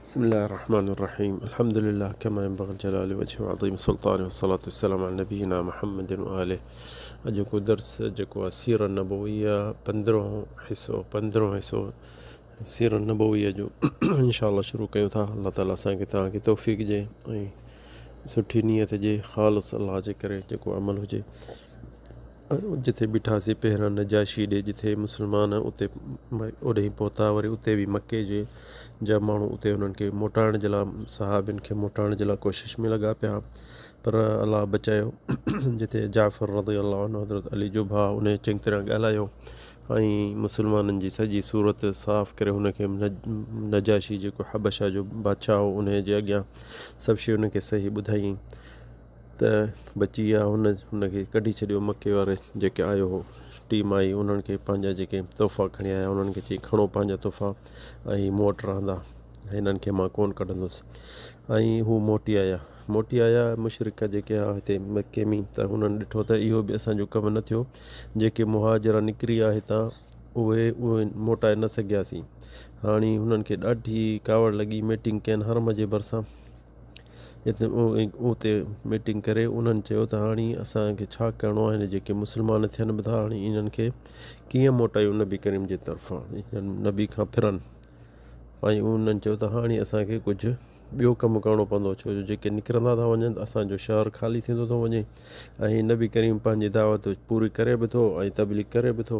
بسم الله الرحمن الرحيم الحمد لله كما ينبغي لجلال وجهه وعظيم سلطانه والصلاة والسلام على نبينا محمد وآله. اڄوڪو درس جيڪو آهي سيرت نبويه پندرهون حصو، پندرهون حصو سيرت نبويه جو انشاء الله شروع ڪيون ٿا. الله تعالي اسان کي توهان کي توفيق ڏي ۽ سٺي نيت جي خالص الله جي ڪري جيڪو عمل هجي. جتي بيٺاسين پهريان نجاشي ڏي جتي مسلمان اتي اوڏي پهتا، وري اتي به مڪي جي جا ماڻهو اتي انهن کي موٽائڻ جي لاء صحابين کي موٽائڻ جي لاء ڪوشش ۾ لڳا پيا، پر الله بچايو. جتي جعفر رضي الله عنه حضرت علي جو ڀاء ان چڱي طرح ڳالهايو ۽ مسلمانن جي سڄي صورت صاف ڪري هن کي نجاشي جيڪو حبشه جو بادشاهه هو ان جي اڳيان سڀ شيء ان کي صحيح ٻڌائين ته بچي ويا. هن هن کي ڪڍي ڇڏيو. مڪي واري جيڪي آيو هو ٽيم آئي انهن کي پنهنجا جيڪي تحفا کڻي آيا انهن کي چئي کڻو پنهنجا تحفا ۽ مون وٽ رهندا، هنن کي مان ڪونه ڪڍندس. ۽ هو موٽي آيا، موٽي آيا مشرڪ جيڪي هئا هتي مڪي ۾ ته هنن ڏٺو ته اهو به اسان جو ڪم نه ٿيو، جيڪي مهاجر نڪري آيا هتان اهي اهي موٽائي نه سگهياسين. هاڻي هنن کي ڏاڍي ڪاوڙ لڳي، ميٽنگ ڪين حرم جي ڀرسان اتي ميٽنگ ڪري انهن چيو ته هاڻي اسان کي ڇا ڪرڻو آهي، هن جيڪي مسلمان ٿين به ٿا هاڻي انهن کي ڪيئن موٽايون نبي ڪريم جي طرفان نبي کان ڦرن. ۽ انهن چيو ته هاڻي اسان کي ڪجهه ٻيو ڪم ڪرڻو پوندو، ڇو جو جيڪي نڪرندا ٿا وڃن ته اسان جو شهر خالي ٿيندو ٿو وڃي ۽ نبي ڪريم پنهنجي دعوت پوري ڪري به ٿو ۽ تبليغ ڪري به ٿو،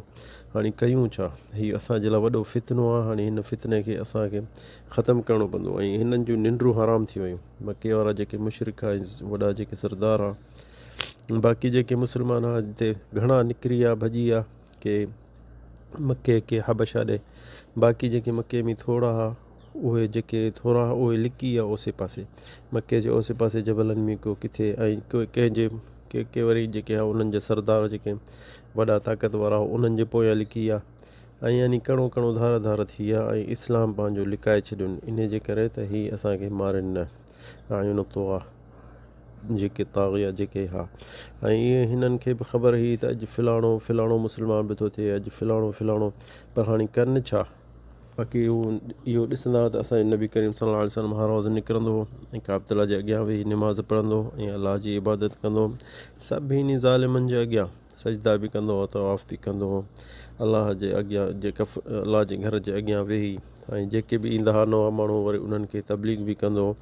هاڻي ڪيون ڇا؟ هي اسان جي لاء وڏو فتنو آهي، هاڻي هن فتني کي اسان کي ختم ڪرڻو پوندو. ۽ هنن جون ننڊون حرام ٿي ويون، مڪي وارا جيڪي مشرڪ ۽ وڏا جيڪي سردار ها، باقي جيڪي مسلمان ها جتي گهڻا نڪري ويا ڀڄي ويا، ڪي مڪي ڪي حبشه ڏي، باقي جيڪي مڪي ۾ ٿورا ها اهي جيڪي ٿورا ها اهي لڪي ويا اوسي پاسي، مڪي جي اوسي پاسي جبلن ۾ ڪو ڪٿي ۽ ڪنهن جي ڪي ڪي وري جيڪي ها انهن جا سردار جيڪي وڏا طاقت وارا هئا انهن جي پويان لڪي ويا. ۽ يعني ڪڻو ڪڻو ڌار ڌار ٿي ويا ۽ اسلام پنهنجو لڪائي ڇڏيون انهي جي ڪري ته هي اسان کي مارين نه. اعين الطغاة جيڪي طاغيه جيڪي ها ۽ ائين هنن کي به خبر هئي ته اڄ فلاڻو فلاڻو مسلمان به ٿو ٿئي اڄ فلاڻو فلاڻو پر هاڻي ڪن ڇا؟ باقي هو اهو ڏسندا هئا ته اسان جو نبي ڪريم صلي الله عليه وسلم هر روز نڪرندو هو ۽ ڪعبة الله جي اڳيان ويهي نماز پڙهندو هو ۽ الله جي عبادت ڪندو هو سڀني ظالمن جي اڳيان. سجدا به ڪندو هو، طواف به ڪندو هو، الله جي اڳيان جي ڪف الله جي گهر جي اڳيان ويهي ۽ جيڪي به ايندا هئا نوان ماڻهو وري انهن کي تبليغ به ڪندو هو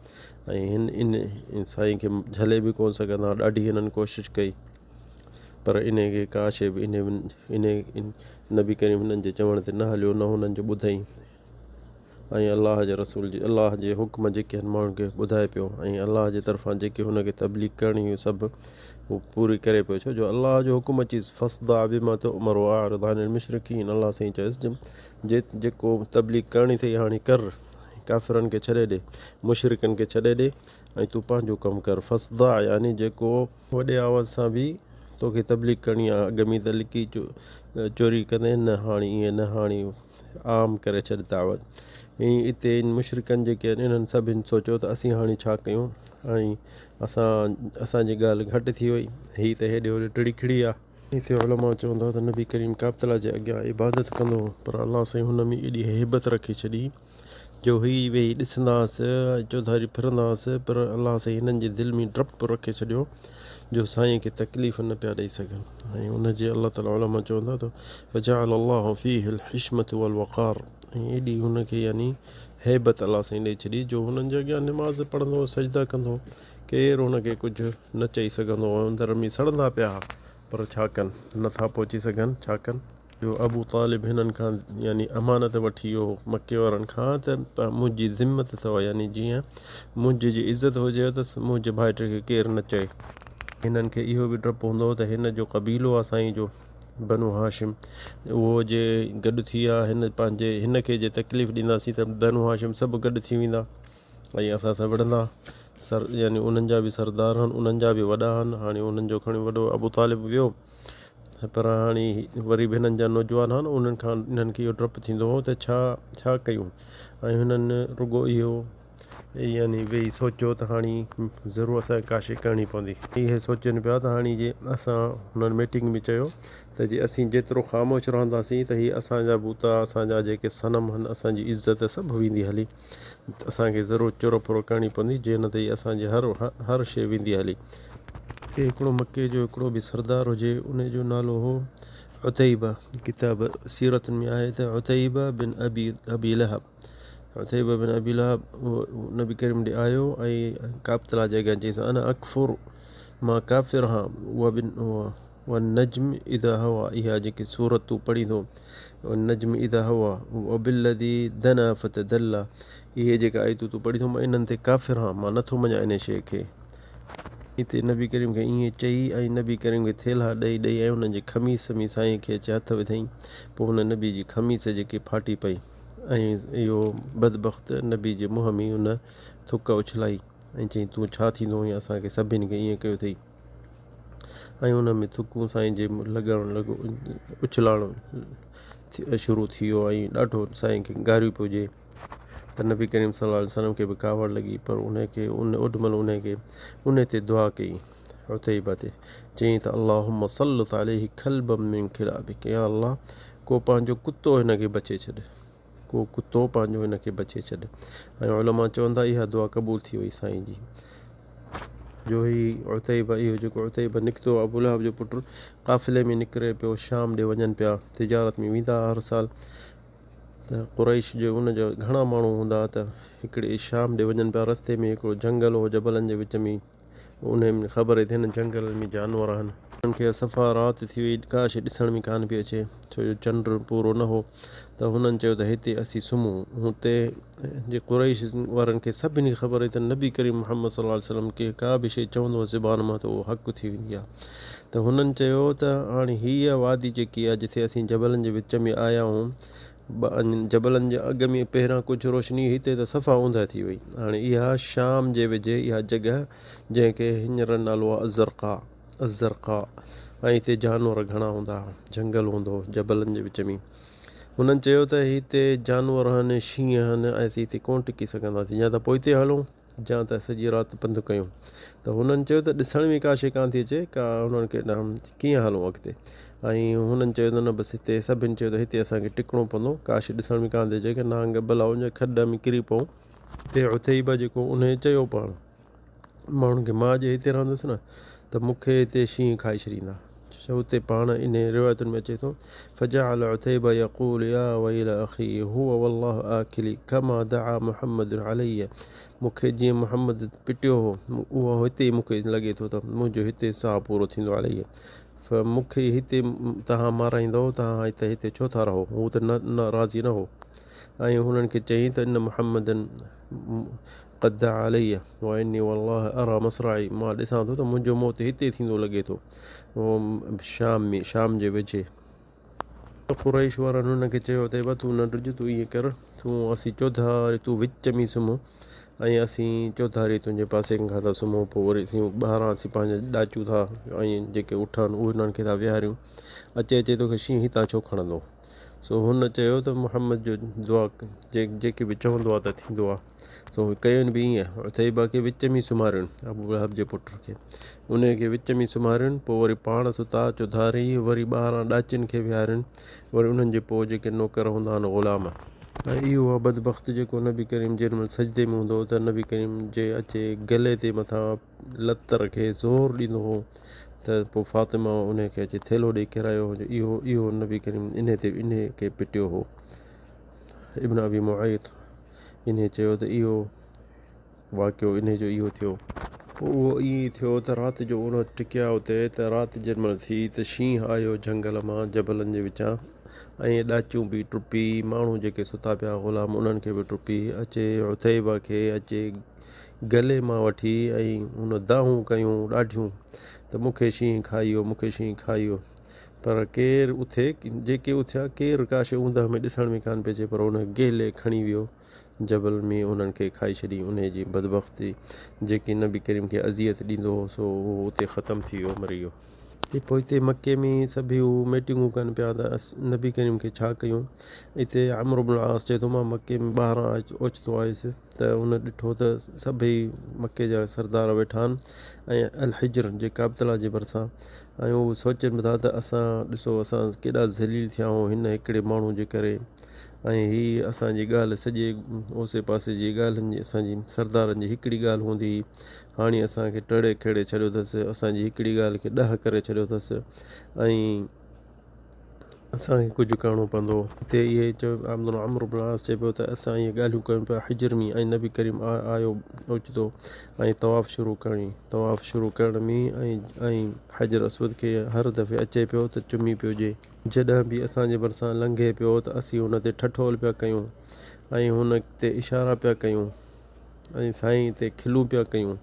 ۽ هن ان سائين کي جهلي به ڪونه سگهندا هئا، ڏاڍي هنن ڪوشش ڪئي پر انهي کي ڪا شيء به انهي انهي نبي ڪريم هنن جي چوڻ تي نه هليو نه هنن جو ٻڌئين. ۽ الله جي رسول جي الله جي حڪم جيڪي هن ماڻهن کي ٻڌائي پيو ۽ الله جي طرفان جيڪي هن کي تبليغ ڪرڻي هئي سڀ هو پوري ڪري پيو ڇو جو الله جو حڪم اچيس فصدع بما تؤمر واعرض عن المشرڪين الله سائين چيس جي جيڪو تبليغ ڪرڻي اٿئي هاڻي ڪر ڪافرن کي ڇڏي ڏي مشرڪن کي ڇڏي ڏي ۽ تون پنهنجو ڪم ڪر فصدع يعني جيڪو وڏي آواز سان به توکي تبليغ ڪرڻي آهي اڳ ۾ ته لڪي چوري ڪندين نه هاڻي ائين نه هاڻي عام ڪري ڇڏ دعوت. ۽ اتي ان مشرڪن جيڪي آهن انهن سڀن سوچيو ته اسين هاڻي ڇا ڪيون ۽ اسان اسان جي ڳالهه گهٽ ٿي وئي هي ته هيڏي هوڏي ٽڙي کڙي آ. اتي علماء چوندا ته نبي ڪريم ڪعبة الله جي اڳيان عبادت ڪندو هو پر الله سائين هن ۾ ايڏي هيبت رکي ڇڏي جو هي ويهي ڏسندا هئس ۽ چوڌاري ڦرندا هئس پر الله سائين هنن جي دل ۾ ڊپ رکي ڇڏيو جو سائين کي تڪليف نه پيا ڏئي سگهن ۽ ان جي الله تعالي علماء چون ٿا ته فجعل الله فيه الحشمة والوقار ۽ ايڏي هن کي يعني هيبت الله سائين ڏئي ڇڏي جو هنن جي اڳيان نماز پڙهندو هو سجدا ڪندو هو ڪير هن کي ڪجهه نه چئي سگهندو هو اندر ۾ سڙندا پيا ها پر ڇا ڪن نٿا پهچي سگهن ڇا ڪن. جو ابو طالب هنن کان يعني امانت وٺي ويو هو مڪي وارن کان ته منهنجي ذمت اٿو يعني جيئن منهنجي جي عزت هجي ته منهنجي ڀائٽي کي ڪير نه چئي. هنن کي اهو به ڊپ هوندو هو ته هن جو قبيلو آهي سائين جو بنو هاشم اهو جي گڏ ٿي ويا هن پنهنجي هن کي جي تڪليف ڏينداسين ته بنو هاشم سڀ گڏ ٿي ويندا ۽ اسان سان وڙهندا سر يعني انهن جا به سردار هن انهن جا به وڏا هن هاڻي انهن جو کڻي وڏو ابو طالب ويو پر هاڻي وري به هنن جا نوجوان هئا نه انهن کان انهن کي اهو ڊپ ٿيندو هو ته ڇا ڇا ڪيون ۽ هنن رڳو اهو يعني ويهي سوچيو ته هاڻي ضرور اسان کي ڪا شيء ڪرڻي پوندي. اهي سوچين پيا ته هاڻي جي اسان هنن ميٽنگ ۾ چيو ته جي اسين جيترو خاموش رهنداسين ته هي اسان جا بوتا اسان جا جيڪي صنم هن اسان جي عزت سڀ ويندي هلي اسان کي ضرور چرو پرو ڪرڻي پوندي جي نه ته هي اسان جي هر هر شيء ويندي هلي. اتي هڪڙو مڪي جو هڪڙو به سردار هجي ان جو نالو هو عتيبه ڪتاب سيرتن ۾ آهي ته عتيبه بن ابي ابي لهب عتيبه بن ابي لهب نبي ڪريم ڏي آيو ۽ ڪعبة الله جي اڳيان چيس انا اڪفر مان ڪافر هان والنجم اذا هوا اها جيڪي سورت تون پڙهين ٿو والنجم اذا هوا وبالذي دنا فتدلى اهي جيڪا آيتون تون پڙهين ٿو مان انهن تي ڪافر هان مان نٿو مڃان انهي شيء کي. اتي نبي ڪريم کي ائين چئي ۽ نبي ڪريم کي ٿيلها ڏئي ڏئي ۽ انهن جي خميس ۾ سائين کي اچي هٿ وڌائين پوء هن نبي جي خميس جيڪي ڦاٽي پئي. ۽ اهو بدبخت نبي جي منهن ۾ ان ٿڪ اڇلائي ۽ چيائين تون ڇا ٿيندو آهين اسان کي سڀني کي ائين ڪيو اٿئي ۽ ان ۾ ٿڪون سائين جي لڳڻ لڳو اڇلائڻ شروع ٿي ويو ۽ ڏاڍو سائين کي گاريون پيو ڏئي ته نبي ڪريم صلي الله عليه وسلم کي به ڪاوڙ لڳي پر ان کي ان اوڏ مهل ان کي ان تي دعا ڪئي عتيبه تي چيائين ته اللهم سلط عليه کلبا من کلابک يا الله ڪو پنهنجو ڪتو هن کي بچي ڇڏ، ڪو ڪتو پنهنجو هن کي بچي ڇڏ. ۽ علماء چون ٿا اها دعا قبول ٿي وئي سائين جي. جو هي عتيبه اهو جيڪو عتيبه نڪتو ابو لهب جو پٽ قافلي ۾ نڪري پيو شام ڏي وڃن پيا تجارت ۾ ويندا هئا هر سال ته قريش جي ان جا گهڻا ماڻهو هوندا ته هڪڙي شام ڏي وڃن پيا رستي ۾ هڪڙو جهنگل هو جبلن جي وچ ۾ انهن کي خبر هئي ته هن جهنگل ۾ جانور آهن. انهن کي صفا رات ٿي وئي، ڪا شيء ڏسڻ ۾ ڪانه پئي اچي، ڇو جو چنڊ پورو نه هو ته هنن چيو ته هتي اسين سمهون. هتي جي قريش وارن کي سڀني کي خبر هئي ته نبي ڪريم محمد صلي الله عليه وسلم کي ڪا به شيء چوندو آهي زبان مان ته اهو حق ٿي ويندي آهي ته هنن چيو ته هاڻي هيء وادي جيڪي آهي جتي اسين جبلن جي وچ ۾ آيا آهيون جبلن جي اڳ ۾ پهريان ڪجهه روشني هئي هتي ته صفا اوندهه ٿي وئي. هاڻي اها شام جي ويجهي اها جڳهه جنهن کي هينئر نالو آهي الزرقاء، الزرقاء، ۽ هتي جانور گهڻا هوندا ها، جهنگل هوندو هو جبلن جي وچ ۾. هنن چيو ته هتي جانور آهن، شينهن آهن ۽ اسين هتي ڪونه ٽڪي سگهنداسين يا ته پوئتي هلون جا ته سڄي رات پنڌ ڪيون ته هنن چيو ته ڏسڻ ۾ ڪا شيء ڪانه ٿي اچي ڪا هنن کي ڪيئن هلون اڳتي ۽ هنن چيو ته نه بس هتي سڀن چيو ته هتي اسان کي ٽڪڻو پوندو ڪا شيء ڏسڻ ۾ ڪانه ٿي اچي ڪي نانگ بلا ان کڏ ۾ ڪري پئون. هتي عتيبه جيڪو انهي چيو پاڻ ماڻهن کي مان اڄ هتي رهندس نه ته مون کي هتي شينهن کائي ڇڏيندا. ڇو اتي پاڻ انهي روايتن ۾ اچي ٿو، فجعل عتيبه يقول يا ويل اخي هو والله آڪلي ڪما دعا محمد علي مون کي جيئن محمد پٽيو هو اهو هتي ئي مون کي لڳي ٿو ته منهنجو هتي ساهه پورو ٿيندو علي مون کي هتي توهان مارائيندؤ توهان هتي هتي ڇو ٿا رهو هو ته نه راضي نه هو ۽ هنن کي چيائين ته ان محمدا قد دعا علي واني والله اري مصرعي مان ڏسان ٿو ته منهنجو موت هتي ٿيندو لڳي ٿو شام ۾ شام جي ويجهي. قريش وارن هن کي چيو ته ابا تون نه ڊڄ تون ائين ڪر تون اسين چوڌاري تون وچ ۾ سمهه ۽ اسين چوڌاري تنهنجي پاسي کان ٿا سمهون پوء وري اسين ٻاهران اسين پنهنجا ڏاچون ٿا ۽ جيڪي اٺ آهن اهي انهن کي ٿا ويهاريون اچي اچي توکي شينهن هتان ڇو کڻندو سو هن چيو ته محمد جو دعا جيڪي به چوندو آهي ته ٿيندو آهي. سو ڪين به ائين عتيبه کي وچ ۾ سمهارين، ابو لهب جي پٽ کي، انهيء کي وچ ۾ سمهارين، پوء وري پاڻ ستا، چوڌاري وري ٻاهران ڏاچين کي ويهارين، وري انهن جي پوء جيڪي نوڪر هوندا آهن غلام. ۽ اهو آهي بدبخت جيڪو نبي ڪريم جيڏي مهل سجدي ۾ هوندو هو ته نبي ڪريم جي اچي گلي تي مٿان لت رکي زور ڏيندو هو ته پوء فاطمه انهيء کي اچي ٿيلهو ڏئي ڪيرايو هو جو اهو اهو نبي ڪريم انهيء تي انهيء کي پٽيو هو. ابن ابي معيط انهيء چيو ته اهو واقعو انهيء جو اهو ٿيو. پوء اهو ائين ئي ٿيو ته رات جو ان ٽڪيا اتي ته رات جنهن مهل ٿي ته شينهن آيو جهنگل مان جبلن جي وچان ۽ ڏاچيون به ٽپي ماڻهو جيڪي ستا پيا غلام انهن کي به ٽپي اچي عتيبه کي اچي گلي مان وٺي ۽ هن دانهون ڪيون ڏاڍيون ته مون کي شينهن کائي ويو مون کي شينهن کائي ويو پر ڪير اٿي، جيڪي اٿيا، ڪير ڪا شيء اوندهه ۾ ڏسڻ ۾ ڪانه پئي اچي، پر ان گهلي کڻي ويو جبل ۾ انهن کي کائي ڇڏي. انهيء جي بدبختي، جيڪي نبي ڪريم کي اذيت ڏيندو هو، سو اهو اتي ختم ٿي ويو، مري ويو. اتي پوئتي مڪي ۾ سڀ هو ميٽنگون ڪن پيا ته نبي ڪريم کي ڇا ڪيون. اتي عمرو بن العاص چئي ٿو، مان مڪي ۾ ٻاهران اوچتو آيس. ته هن ڏٺو ته سڀئي مڪي جا سردار ويٺا آهن ۽ الحجر جي ڪعبة الله جي ڀرسان ۽ هو سوچين به ٿا ته اسان ڏسو اسان ڪيڏا ذليل ٿيا آهيون هن هڪڙي ماڻهو جي ڪري ۽ هي اسان جي ڳالهه سڄي اوسي پاسي جي ڳالهين جي اسان جي سردارن جي هڪڙي ڳالهه هوندي هئي هاڻي اسان کي ٽڙي کيڙي ڇڏيو اٿس اسان جي هڪڙي ڳالهه کي ڏهه ڪري ڇڏيو اٿس ۽ اسان کي ڪجهه ڪرڻو پوندو. هتي اهي چيو عمرو بن العاص چئي پيو ته اسان اهي ڳالهيون ڪيون پيا حجر ۾ ۽ نبي ڪريم آيو اوچتو ۽ طواف شروع ڪيائين طواف شروع ڪرڻ ۾ ۽ حجر اسود کي هر دفعي اچي پيو ته چمي پيو ڏي. جڏهن به اسان جي ڀرسان لنگهي پيو ته اسين هن تي ٺٺول پيا ڪيون ۽ هن تي اشارا پيا ڪيون. ۽ سائين تي کلون پيا ڪيون.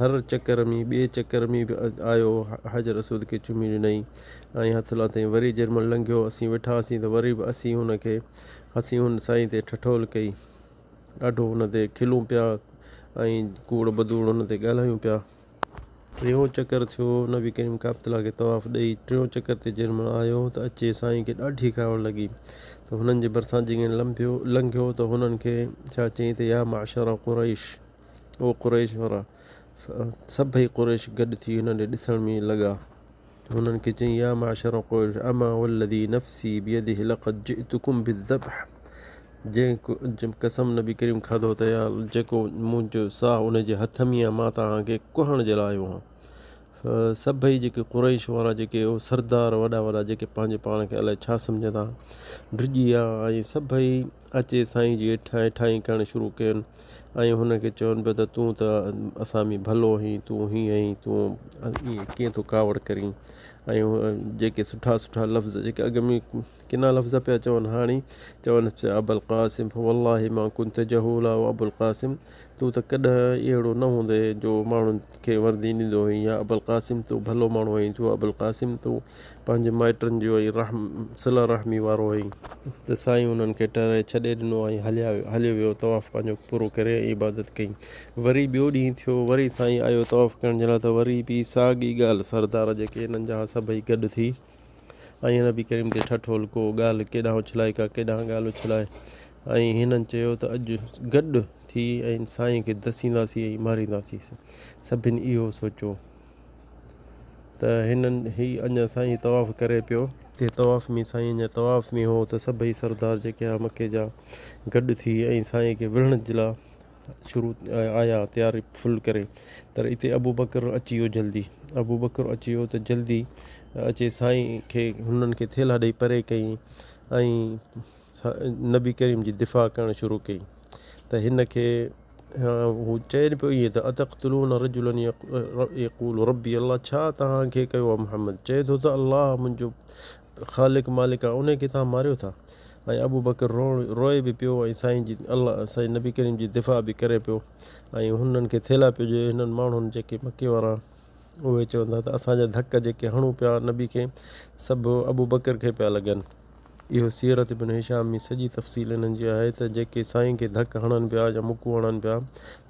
هر چڪر ۾ ٻئي چڪر ۾ به آيو حجر اسود کي چمي ڏنائين ۽ هٿ لاٿائين. وري جيڏي مهل لنگهيو اسين ويٺا هئاسين ته وري به اسين هن کي اسين هن سائين تي ٺٺول ڪئي. ڏاڍو هن تي کلون پيا ۽ ڪوڙ بدوڙ هن تي ڳالهايون پيا. ٽيون چڪر ٿيو، نبي ڪريم ڪعبة الله کي طواف ڏئي ٽيون چڪر تي جنهن مهل آيو ته اچي سائين کي ڏاڍي ڪاوڙ لڳي ته هنن جي ڀرسان جيئن لنڀيو لنگهيو ته هنن کي ڇا چيائين ته يا معشر قريش او قريش وارا سڀئي قريش گڏ ٿي هنن ڏي ڏسڻ ۾ لڳا. هنن کي چيائين يا معشر قريش اما والذي نفسي بيده لقد جئتڪم بالذبح جنهن قسم نبي ڪريم کاڌو ته يا جيڪو منهنجو ساهه ان جي هٿ ۾ آهي مان توهان کي ڪهڻ جي لاء آيو آهيان. سڀئي جيڪي قريش وارا جيڪي سردار وڏا وڏا جيڪي پنهنجي پاڻ کي الائي ڇا سمجهندا ڊڄي ويا ۽ سڀئي اچي سائين جي هيٺان هيٺائين ڪرڻ شروع ڪين ۽ هن کي چون پيا ته تون ته اسان ۾ ڀلو آهين تون هيئن آهين تون ائين ڪيئن ٿو ڪاوڙ ڪرين ۽ جيڪي سٺا سٺا لفظ جيڪي اڳ ۾ ڪنا لفظ پيا چون هاڻي چون پيا ابا القاسم فوالله ما ڪنت جهولا او ابو القاسم تون ته ڪڏهن اهڙو نه هوندي جو ماڻهن کي وردي ڏيندو هئين يا ابا القاسم تون ڀلو ماڻهو آهين تون ابو القاسم تون پنهنجي مائٽن جو ۽ رحم صله رحمي وارو هئي. ته سائين انهن کي ٽرائي ڇڏي ڏنو ۽ هليا هليو ويو طواف پنهنجو پورو ڪري ۽ عبادت ڪئي. وري ٻيو ڏينهن ٿيو وري سائين آيو طواف ڪرڻ جي لاء ته وري به ساڳي ڳالهه سردار جيڪي انهن جا ها سڀئي گڏ ٿي ۽ نبي ڪريم تي ٺٺول ڪو ڳالهه ڪيڏانهن اڇلائي ڪا ڪيڏانهن ڳالهه اڇلائي ۽ هنن چيو ته اڄ گڏ ٿي ۽ سائين کي دسينداسين ۽ مارينداسين سڀني اهو سوچيو. ته هنن هي اڃا سائين طواف ڪري پيو. تي طواف ۾ سائين اڃا طواف ۾ هو ته سڀئي سردار جيڪي ها مڪي جا گڏ ٿي ۽ سائين کي وڙهڻ جي لاء شروع آيا تياري فل ڪري ته اتي ابوبڪر اچي ويو جلدي ابوبڪر اچي ويو ته جلدي اچي سائين کي هنن کي ٿيلها ڏئي پري ڪيائين ۽ نبي ڪريم جي دفاع ڪرڻ شروع ڪئي ته هن کي هو چئي پيو ائين ته اتقتلون رجلا يقول ربي الله ڇا توهان کي ڪيو آهي محمد چئي ٿو ته الله منهنجو خالق مالڪ آهي ان کي توهان ماريو ٿا ۽ ابو بڪر روئڻ روئي به پيو ۽ سائين جي الله سائين نبي ڪريم جي دفاع به ڪري پيو ۽ هنن کي ٿيلها پيو ڏئي هنن ماڻهن جيڪي مڪي وارا اهي چون ٿا ته اسان جا ڌڪ جيڪي هڻون پيا نبي کي سڀ ابو بڪر کي پيا لڳن. اهو سيرت ابن هشام ۾ سڄي تفصيل انهن جي آهي ته جيڪي سائين کي ڌڪ هڻن پيا يا مڪون هڻن پيا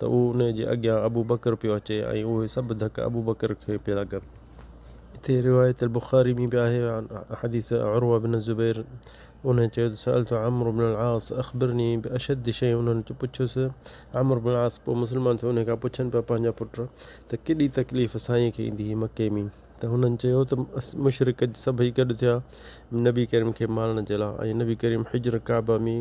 ته اهو انهي جي اڳيان ابوبڪر پيو اچي ۽ اهي سڀ ڌڪ ابوبڪر کي پيا لڳن. اتي روايت البخاري ۾ به آهي حديث عروه بن الزبير انهي چيو ته سألت عمرو بن العاص اخبرني باشد شيء انهن پڇيس عمرو بن العاص پوء مسلمان ٿيو انهي کان پڇن پيا پنهنجا پٽ ته ڪيڏي تڪليف سائين کي ايندي هئي مڪي ۾ ته هنن چيو ته مشرڪ سڀئي گڏ ٿيا نبي ڪريم کي مارڻ جي لاء ۽ نبي ڪريم حجر ڪعبه ۾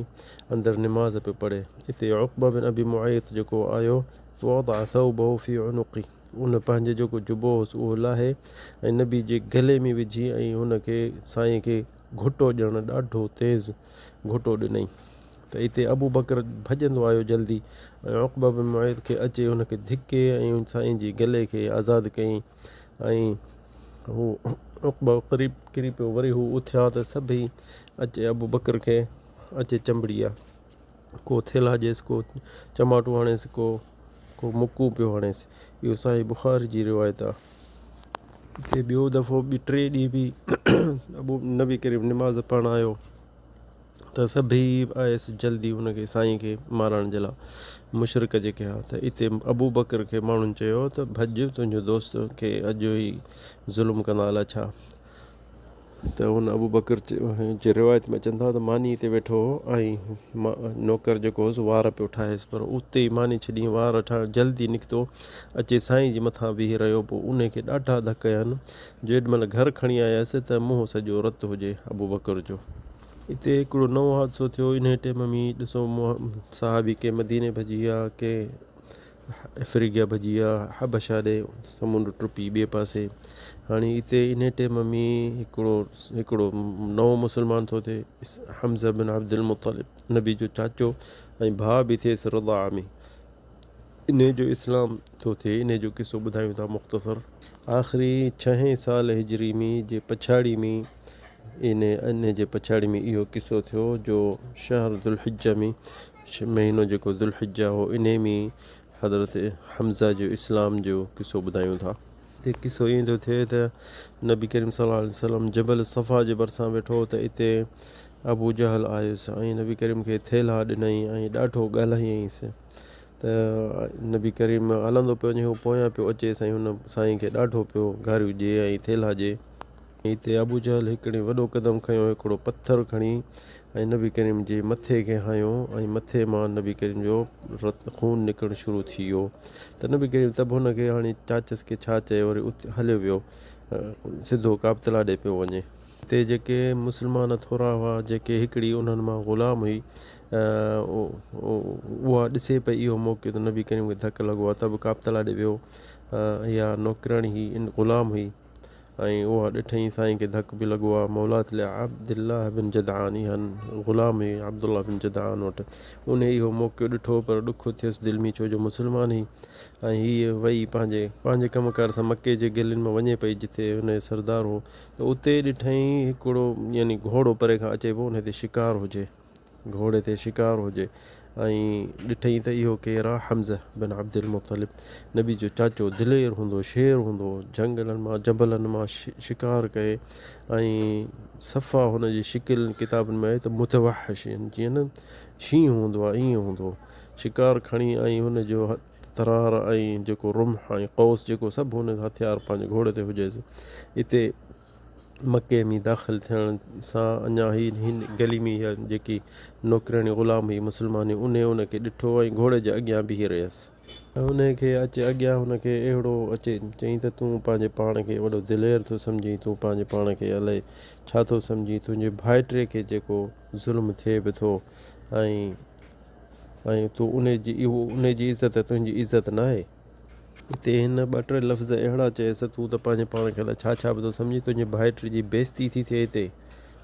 اندر نماز پيو پڙهي اتي عقبه بن ابي معيط جيڪو آيو فوضع ثوبه في عنقه ان پنهنجي جيڪو جبو هوس اهو لاهي ۽ نبي جي گلي ۾ وجهي ۽ هن کي سائين کي گهٽو ڄڻ ڏاڍو تيز گهٽو ڏنائين ته اتي ابوبڪر ڀڄندو آيو جلدي ۽ عقبه بن معيط کي اچي هن کي ڌڪي ۽ سائين جي گلي کي آزاد ڪيائين ۽ هو عقبه قريب ڪري پيو وري هو اٿيا ته سڀئي اچي ابوبڪر کي اچي چنبڙي ويا ڪو ٿيلها ڏيس ڪو چماٽون هڻيس ڪو ڪو مڪون پيو هڻيس اهو صحيح بخاري جي روايت آهي اتي ٻيو دفعو به ٽي ڏينهن به ابو نبي ڪريم نماز پڙهڻ آيو ته سڀئي آيس جلدي ان کي سائين کي مارڻ جي لاء مشرڪ جيڪي ها ته اتي ابوبڪر کي ماڻهن چيو ته ڀڄ تنهنجو دوست کي اڄ هي ظلم ڪندا الاء ڇا. ته هن ابوبڪر جي روايت ۾ اچن ٿا ته ماني تي ويٺو هو ۽ نوڪر جيڪو هوس وار پيو ٺاهيس پر اتي ئي ماني ڇڏي وار ٺاهڻ جلدي نڪتو اچي سائين جي مٿان بيهي رهيو پوء انهي کي ڏاڍا ڌڪ هنيا جيڏ مهل گهر کڻي آيس ته منهن سڄو رت هجي ابوبڪر جو. اتي هڪڙو نئون حادثو ٿيو انهي ٽيم ۾ ڏسو صحابي ڪي مديني ڀڄي ويا ڪي افريقيا ڀڄي ويا، حبشه ڏي سمنڊ ٽپي ٻئي پاسي. هاڻي اتي انهي ٽيم ۾ هڪڙو هڪڙو نئون مسلمان ٿو ٿئي حمزه بن عبدالمطلب نبي جو چاچو ۽ ڀاء به ٿئيس رضاعه ۾ انهي جو اسلام ٿو ٿئي انهي جو قصو ٻڌايون ٿا مختصر. آخري ڇهين سال هجري ۾ جي پڇاڙي ۾ انهي انهي جي پڇاڙي ۾ اهو قصو ٿيو جو شهر ذوالحجه ۾ مهينو جيڪو ذوالحجه هو انهي ۾ حضرت حمزه جو اسلام جو قصو ٻڌايون ٿا. هتي قصو ائين ٿو ٿئي ته نبي ڪريم صلي الله عليه وسلم جبل صفا جي ڀرسان ويٺو هو ته اتي ابو جهل آيس ۽ نبي ڪريم کي ٿيلها ڏنائين ۽ ڏاڍو ڳالهايائينس ته نبي ڪريم هلندو پيو وڃي هو پويان پيو اچيس ۽ هن سائين کي ڏاڍو پيو گاريون ڏئي ۽ ٿيلها ڏئي. اتي ابوجهل هڪڙي وڏو قدم کنيو، هڪڙو پٿر کڻي ۽ نبي ڪريم جي مٿي کي هنيو ۽ مٿي مان نبي ڪريم جو رت، خون، نڪرڻ شروع ٿي ويو ته نبي ڪريم ته به هن کي هاڻي چاچس کي ڇا چئي وري اتي هليو ويو سڌو ڪعبة ڏي پيو وڃي. اتي جيڪي مسلمان ٿورا هئا جيڪي هڪڙي انهن مان غلام هئي اها ڏسي پئي اهو موقعو ته نبي ڪريم کي ڌڪ لڳو آهي ته به ڪعبة ڏي ويو اها نوڪرياڻي هئي غلام هئي. ۽ اها ڏٺئين سائين کي ڌڪ به لڳو آ مولات لعبدالله بن جدعان اها غلام هئي عبدالله بن جدعان وٽ انهي اهو موقعو ڏٺو پر ڏک ٿيس دل ۾ ڇو جو مسلمان هئي ۽ هيء وئي پنهنجي پنهنجي ڪم ڪار سان مڪي جي گلين مان وڃي پئي جتي هن جو سردار هو ته اتي ڏٺئين هڪڙو يعني گهوڙو پري کان اچي پيو انهي تي شڪار هجي. گهوڙي تي شڪار هجي ۽ ڏٺئين ته اهو ڪير آ؟ حمزه بن عبدالمطلب نبي جو چاچو دلير هوندو شير هوندو هو جهنگلن مان جبلن مان شڪار ڪري ۽ صفا هن جي شڪل ڪتابن ۾ آهي ته متوحش يعني جيئن نه شينهن هوندو آ ائين هوندو هو شڪار کڻي ۽ هن جو ترار ۽ جيڪو رمح ۽ قوس جيڪو سڀ هن هٿيار پنهنجي گهوڙي تي هجيس اتي مڪي ۾ داخل ٿيڻ سان اڃا هي هن گلي ۾ اها جيڪي نوڪرياڻي غلام هئي مسلمان هئي انهي ان کي ڏٺو ۽ گهوڙي جي اڳيان بيهي رهيس. ۽ انهي کي اچي اڳيان هن کي اهڙو اچي چيائين ته تون پنهنجي پاڻ کي وڏو دلير ٿو سمجهين تون پنهنجي پاڻ کي الائي ڇا ٿو سمجهين تنهنجي ڀائٽي کي جيڪو ظلم ٿئي به ٿو ۽ ۽ تون انهي جي اهو انهي جي عزت تنهنجي عزت ناهي. اتي هن ٻه ٽي لفظ اهڙا چيس ته تون ته پنهنجي پاڻ کي الائي ڇا ڇا به ٿو سمجهين، تنهنجي ڀائٽي جي بيعزتي ٿي ٿئي هتي.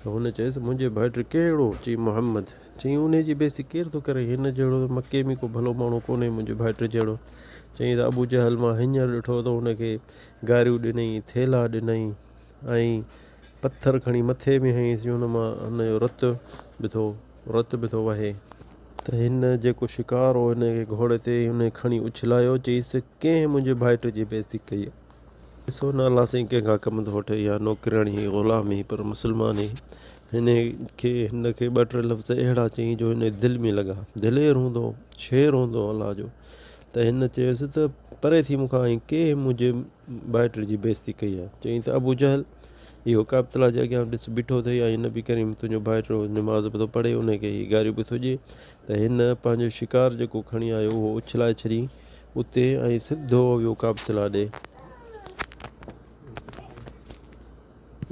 ته هن چيس، منهنجي ڀائٽي ڪهڙو؟ چيائين، محمد. چيائين، انهيء جي بيعزتي ڪير ٿو ڪري؟ هن جهڙو ته مڪي ۾ ڪو ڀلو ماڻهو ڪونهي، منهنجي ڀائٽي جهڙو. چيائين ته ابوجهل مان هينئر ڏٺو ته هن کي گاريون ڏنئين، ٿيلها ڏنئين ۽ پٿر کڻي مٿي ۾ هنيس جو هن مان هن جو رت به ٿو رت به ٿو وهي. ته هن جيڪو شڪار هو هن کي گهوڙي تي هن کڻي اڇلايو، چيس، ڪنهن منهنجي ڀائٽي جي بيعزتي ڪئي آهي؟ ڏسو نه الله سائين ڪنهن کان ڪم ٿو وٺي، اها نوڪرياڻي هئي، غلام هئي پر مسلمان هئي، هن کي هن کي ٻه ٽي لفظ اهڙا چيائين جو هن جي دل ۾ لڳا، دلير هوندو هو، شير هوندو هو الله جو، ته هن چيس ته پري ٿي مون کان ۽ ڪنهن منهنجي ڀائٽي جي بيعزتي ڪئي آهي؟ چيائين ته ابوجهل! اهو ڪعبة الله جي اڳيان ڏس بيٺو اٿئي ۽ نبي ڪريم تنهنجو ڀائٽو نماز به ٿو پڙهي ان کي هي گاريون به ٿو ڏئي ته هن پنهنجو شڪار جيڪو کڻي آيو اهو اڇلائي ڇڏيائين اتي ۽ سڌو ويو ڪعبة الله ڏي.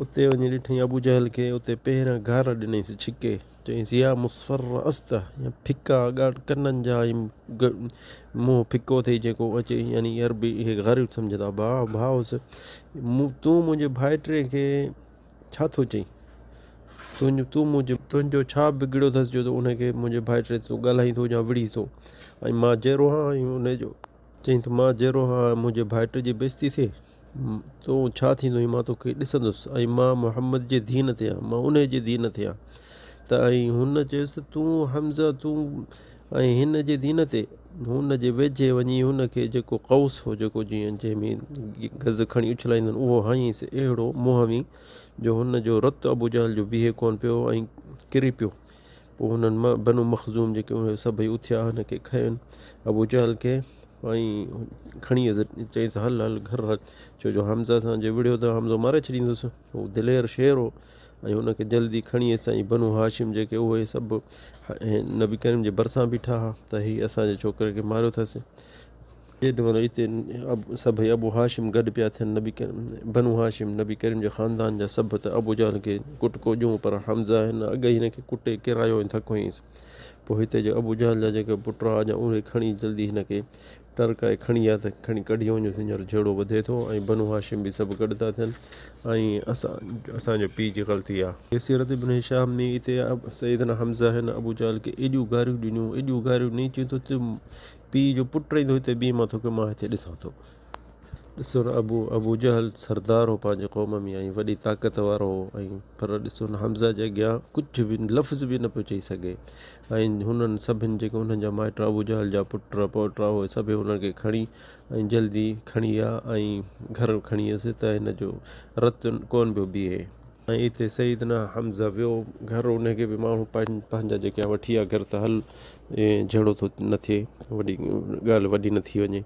اتي وڃي ڏٺائين ابوجهل کي اتي پهريان گار ڏنائينس ڇڪي. چيائينس، يا مصفر است، يا ڦڪا ڳاڙ ڪنن جا ۽ منهن ڦڪو اٿئي جيڪو اچي يعني عربي اهي غريب سمجهندا ڀاء ڀاء هوس مون تون منهنجي ڀائٽي کي ڇا ٿو چئين تنهنجو تون منهنجو تنهنجو ڇا بگڙيو اٿس جو تون ان کي منهنجي ڀائٽي تون ڳالهائين ٿو يا وڙهين ٿو ۽ مان جيئرو آهيان ۽ ان جو چئين ته مان جيئرو آهيان منهنجي ڀائٽي جي بيعزتي ٿئي تون ڇا ٿيندو مان توکي ڏسندس ۽ مان محمد جي دين تي آهيان مان انهي جي دين تي آهيان ته ۽ هن چيس ته تون حمزه تون ۽ هن جي دين تي هن جي ويجهي وڃي هن کي جيڪو قوس هو جيڪو جيئن جنهن ۾ گز کڻي اڇلائيندا آهن اهو هنيس اهڙو منهن ۾ جو هن جو رت ابو جهل جو بيهي ڪونه پيو ۽ ڪري پيو پوء هنن بنو مخزوم جيڪي اهي سڀئي اٿيا هن کي کنين ابو جهل کي. ۽ کڻي ويس چيس هل هل گهر هل ڇو جو حمزه سان جي وڙهيو ته حمزو ماري ڇڏيندس هو دلير شير هو ۽ هن کي جلدي کڻي ويس ۽ بنو هاشم جيڪي اهي سڀ نبي ڪريم جي ڀرسان بيٺا هئا ته هي اسان جي ڇوڪري کي ماريو اٿس جيڏي مهل اتي سڀئي ابو هاشم گڏ پيا ٿين نبي ڪريم بنو هاشم نبي ڪريم جي خاندان جا سڀ ته ابو جهل کي ڪٽڪو ڏيون پر حمزه هن اڳ ئي هن کي ڪٽي ڪيرايو ۽ ٿڪ هنيس پوء هتي جو ابو جهل جا جيڪي پٽ هئا جا اهي کڻي جلدي هن کي ٽرڪائي کڻي آيا ته کڻي ڪڍي وڃوس هينئر جهيڙو وڌي ٿو ۽ بنو هاشم به سڀ گڏ ٿا ٿين ۽ اسان اسان جو پيء جي غلطي آ. سيرت ابن هشام ۾ اتي سيدنا حمزه هن ابو جهل کي ايڏيون گاريون ڏنيون ايڏيون گاريون ڏني چيائين ته تون پيء جو پٽ ايندو هتي بيهه مان توکي مان هتي ڏسان ٿو. ڏسو نه ابو ابو جهل سردار هو پنهنجي قوم ۾ ۽ وڏي طاقت وارو هو ۽ پر ڏسو نه حمزه جي اڳيان ڪجهه به لفظ به نه پيو چئي سگهي ۽ هنن سڀن جيڪي انهن جا مائٽ ابو جهل جا پٽ پوٽا اهي سڀئي انهن کي کڻي ۽ جلدي کڻي ويا ۽ گهر کڻي ويس ته هن جو رت ڪونه پيو بيهي. ۽ اتي سيدنا حمزه ويو گهر ان کي به ماڻهو پنهنجا جيڪي وٺي ويا گهر ته هل جهيڙو ٿو نه ٿئي وڏي ڳالهه وڏي نه ٿي وڃي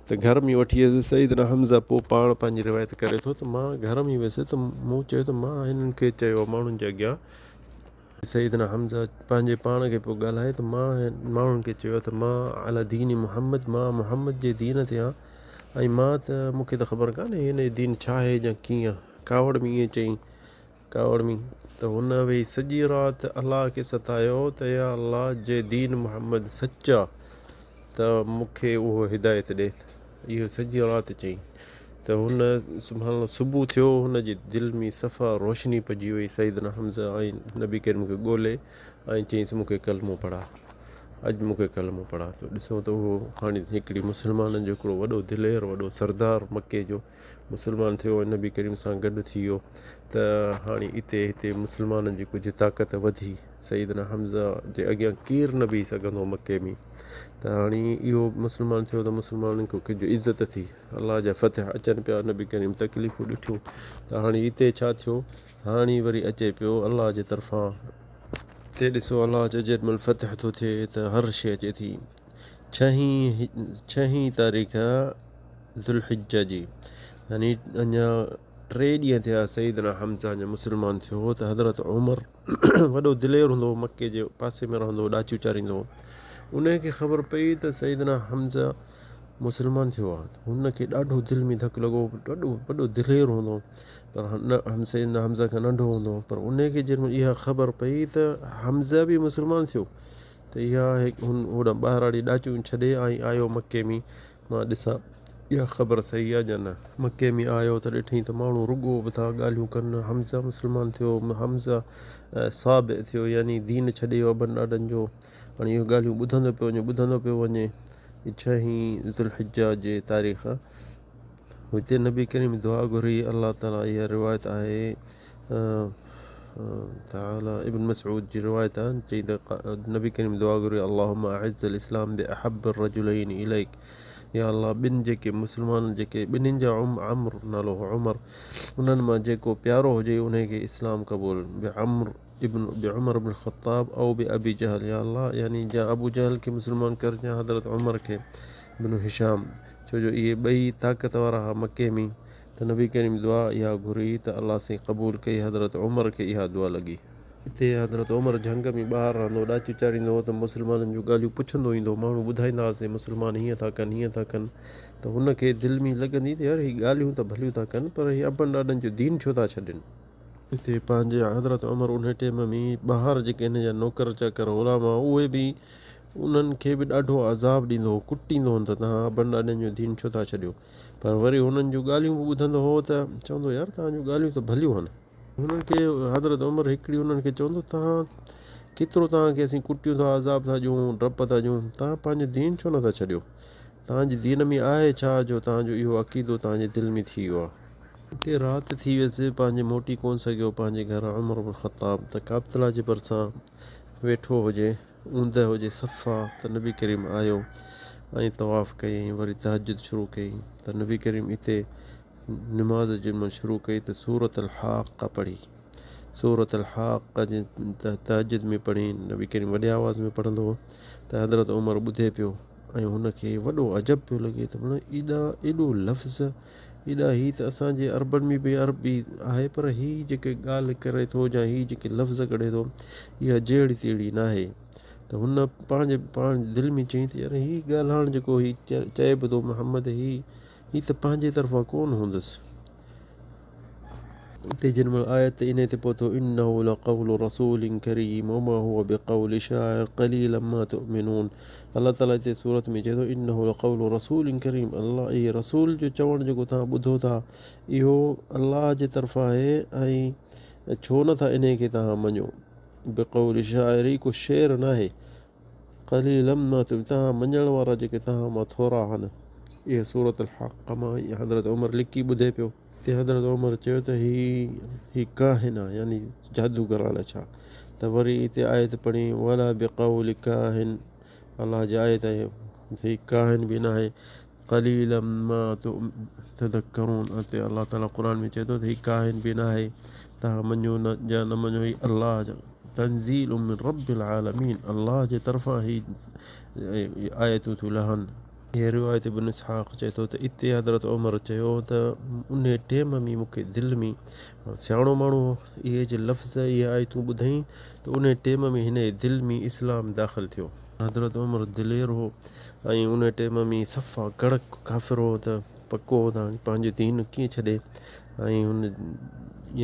ته گهر ۾ وٺي ويس سيدنا حمزه پوء پاڻ پنهنجي روايت ڪري ٿو ته مان گهر ۾ ويس ته مون چيو ته مان هنن کي چيو ماڻهن جي اڳيان سيدنا حمزه پنهنجي پاڻ کي پيو ڳالهائي ته مان ماڻهن کي چيو ته مان علي دين محمد مان محمد جي دين تي آهيان ۽ مان ته مون کي ته خبر ڪانهي هن جو دين ڇا آهي يا ڪيئن ڪاوڙ ۾ ائين چيائين ڪاوڙ ۾ ته هن ويهي سڄي رات الله کي ستايو ته يا الله جي دين محمد سچ آ ته مون کي اهو هدايت ڏي اهو سڄي رات چيائين ته هن سبحان الله صبح ٿيو هن جي دل ۾ صفا روشني پئجي وئي سيدنا حمزه ۽ نبي ڪريم کي ڳولي ۽ چيائينس مون کي ڪلمو پڙها اڄ مون کي ڪلمو پڙها ته ڏسو ته اهو هاڻي هڪڙي مسلمانن جو هڪڙو وڏو دلير وڏو سردار مڪي جو مسلمان ٿيو ۽ نبي ڪريم سان گڏ ٿي ويو ته هاڻي اتي هتي مسلمانن جي ڪجهه طاقت وڌي سيدنا حمزه جي اڳيان ڪير نه بيهي سگهندو مڪي ۾ ته هاڻي اهو مسلمان ٿيو ته مسلمانن کي ڪجهه عزت ٿي الله جا فتح اچن پيا نبي ڪريم تڪليفون ڏٺيون ته هاڻي اتي ڇا ٿيو هاڻي وري اچي پيو الله جي طرفان هتي ڏسو الله جو جيڏي مهل فتح ٿو ٿئي ته هر شيء اچي ٿي ڇهين ڇهين تاريخ ذوالحجه جي يعني اڃا ٽي ڏينهن ٿيا سيدنا حمزه اڃا مسلمان ٿيو هو ته حضرت عمر وڏو دلير هوندو هو مڪي جي پاسي ۾ رهندو هو ڏاچيون چاريندو هو ان کي خبر پئي ته سيدنا حمزه مسلمان ٿيو آهي هن کي ڏاڍو دل ۾ ڌڪ لڳو ڏاڍو وڏو دلير هوندو هو پر هن سيدنا حمزه کان ننڍو هوندو هو پر ان کي جنهن اها خبر پئي ته حمزه به مسلمان ٿيو ته اها هن هوڏانهن ٻاهراڙي ڏاچيون ڇڏي ۽ آيو مڪي ۾ مان ڏسان اها خبر صحيح آهي يا نه. مڪي ۾ آيو ته ڏٺئين ته ماڻهو رڳو به ٿا ڳالهيون ڪن، حمزه مسلمان ٿيو، حمزه صابئ ٿيو يعني دين ڇڏي ويو ابن ڏاڏن جو. هاڻي اهي ڳالهيون ٻڌندو پيو وڃي، ٻڌندو پيو وڃي. ڇهين ذوالحجه جي تاريخ هتي نبي ڪريم دعا گهري، الله تعالي اها روايت آهي تعالي ابن مسعود جي روايت آهي چئي ته نبي ڪريم دعا گهري اللهم اعز الاسلام باحب الرجلين اليڪ يا الله ٻن جيڪي مسلمان جيڪي ٻنهين جا عمرو نالو هو عمر انهن مان جيڪو پيارو هجي انهي کي اسلام قبول بعمر ابن بعمر بن الخطاب او بابي جهل يا الله يعني جا ابو جهل کي مسلمان ڪر يا حضرت عمر کي بن هشام ڇو جو اهي ٻئي طاقت وارا هئا مڪي ۾ ته نبي ڪريم دعا اها گهري ته الله سائين قبول ڪئي حضرت عمر کي اها دعا لڳي. اتي حضرت عمر جهنگ ۾ ٻاهر رهندو هو ڏاچيون چاريندو هو ته مسلمانن جون ڳالهيون پڇندو ايندو هو ماڻهو ٻڌائيندا هئاسين مسلمان هيئن ٿا ڪن هيئن ٿا ڪن ته هن کي دل ۾ لڳندي ته يار هي ڳالهيون ته ڀليون ٿا ڪن پر هي ابن ڏاڏن جو دين ڇو ٿا ڇڏين. اتي پنهنجي حضرت عمر انهي ٽيم ۾ ٻاهر جيڪي هن جا نوڪر چاڪر غلام هئا اهي به انهن کي به ڏاڍو عذاب ڏيندو هو ڪٽيندو هن ته توهان ابن ڏاڏن جو دين ڇو ٿا ڇڏيو. پر وري هنن جون ڳالهيون به ٻڌندو هو ته چوندو يار توهان جون ڳالهيون ته ڀليون هن. هنن کي حضرت عمر هڪڙي هنن کي چوندو توهان ڪيترو توهان کي اسين ڪٽيون ٿا عذاب ٿا ڏيون ڊپ ٿا ڏيون توهان پنهنجو دين ڇو نٿا ڇڏيو توهان جي دين ۾ آهي ڇا جو توهان جو اهو عقيدو توهان جي دل ۾ ٿي ويو آهي. اتي رات ٿي ويس پنهنجي موٽي ڪونه سگهيو پنهنجي گهر عمر بن خطاب ته ڪعبة جي ڀرسان ويٺو هجي. اوندهه هجي صفا ته نبي ڪريم آيو ۽ طواف ڪيائين وري تهجد شروع ڪئي ته نبي ڪريم اتي نماز جنهن مهل شروع ڪئي ته سورة الحاقه پڙهي سورة الحاقه جي تهجد ۾ پڙهي نبي ڪريم وڏي آواز ۾ پڙهندو هو ته حضرت عمر ٻڌي پيو ۽ هن کي وڏو عجب پيو لڳي ته مڙئي ايڏا ايڏو لفظ ايڏا هي ته اسان جي عربن ۾ به عربي آهي پر هي جيڪي ڳالهه ڪري ٿو يا هي جيڪي لفظ ڪڍي ٿو اها جهڙي تهڙي ناهي ته هن پنهنجي پاڻ دل ۾ چيائين ته يار هي ڳالهائڻ جيڪو هي چئي به ٿو محمد هي هي ته پنهنجي طرفان ڪونه هوندس. اتي جن مهل آيت انهي تي پهتو، انه لقول رسول ڪريم وما هو بقول شاعر قليلا ما تؤمنون الله تعالي هتي سورت ۾ چئي ٿو انه لقول رسول ڪريم الله اهي رسول جو چوڻ جيڪو توهان ٻڌو ٿا اهو الله جي طرفان آهي ۽ ڇو نه ٿا انهي کي توهان مڃو بقول شاعر هي ڪو شعر ناهي قليلا ما تؤمنون توهان مڃڻ وارا جيڪي توهان مان ٿورا آهن. اها سورة الحاقه مان حضرت عمر لڪي ٻڌي پيو. تي حضرت عمر چيو ته هي هي ڪاهن آ يعني جادوگر آ ڇا؟ ته وري اتي آيت پڙهي ولا بقول ڪاهن الله جي آيت آهي هي ڪاهن به ناهي قليلا ما تذڪرون اتي الله تعالي قرآن ۾ چئي ٿو ته هي ڪاهن به ناهي توهان مڃو نه يا نه مڃو هي الله جا تنزيل من رب العالمين الله جي طرفان هي آيتون ٿيون لهن. هيء روايت ابن اسحاق چئي ٿو ته اتي حضرت عمر چيو ته انهيء ٽيم ۾ مون کي دل ۾ سياڻو ماڻهو هو اهي جي لفظ اهي آيتون ٻڌائين ته انهيء ٽيم ۾ هن جي دل ۾ اسلام داخل ٿيو. حضرت عمر دلير هو ۽ انهيء ٽيم ۾ صفا ڪڙڪ ڪافر هو ته پڪو هو ته هاڻي پنهنجو دين ڪيئن ڇڏي ۽ هن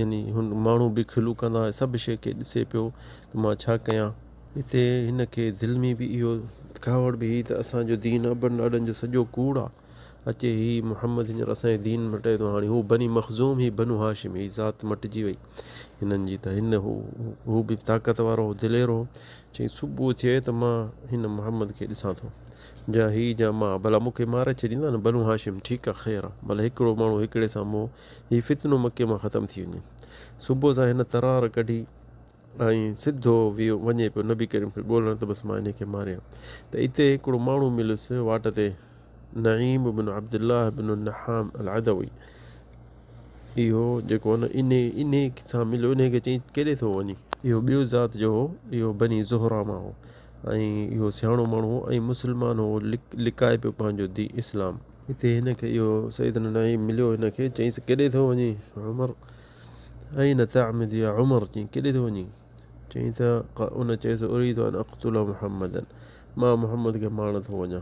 يعني هن ماڻهو به کلون ڪندا سڀ شيء کي ڏسي پيو ته مان ڇا ڪيان. اتي هن کي دل ۾ به اهو ڪاوڙ به هئي ته اسان جو دين ابن ڏاڏن جو سڄو ڪوڙ آ، اچي هي محمد هينئر اسان جو دين مٽائي ٿو، هاڻي هو بني مخزوم هي بنو هاشم هي ذات مٽجي وئي هنن جي ته هن هو هو به طاقت وارو هو دلير هو، چيائين صبح ٿئي ته مان هن محمد کي ڏسان ٿو جا هي جا مان ڀلا مون کي ماري ڇڏيندا نه بنو هاشم ٺيڪ آ خير آ ڀلا هڪڙو ماڻهو هڪڙي سان مئو هي فتنو مڪي مان ختم ٿي وڃي. صبح سان هن ترار ڪڍي. ۽ سڌو ويو وڃي پيو نبي ڪريم کي ڳولڻ ته بس مان انهي کي ماريان ته اتي هڪڙو ماڻهو مليس واٽ تي نعيم بن عبدالله بن النحام العدوي اهو جيڪو نه انهي انهي سان مليو انهي کي چيائين ڪيڏي ٿو وڃين اهو ٻيو ذات جو هو اهو بني زهره مان هو ۽ اهو سياڻو ماڻهو هو ۽ مسلمان هو لڪائي پيو پنهنجو دين اسلام. اتي هن کي اهو سيدنا نعيم مليو هن کي چيائينس ڪيڏي ٿو وڃين عمر اين تعمد يا عمر چيائين ڪيڏي ٿو وڃين؟ چيائين ته ان چيس اريد ان اقتل محمدا مان محمد کي مارڻ ٿو وڃان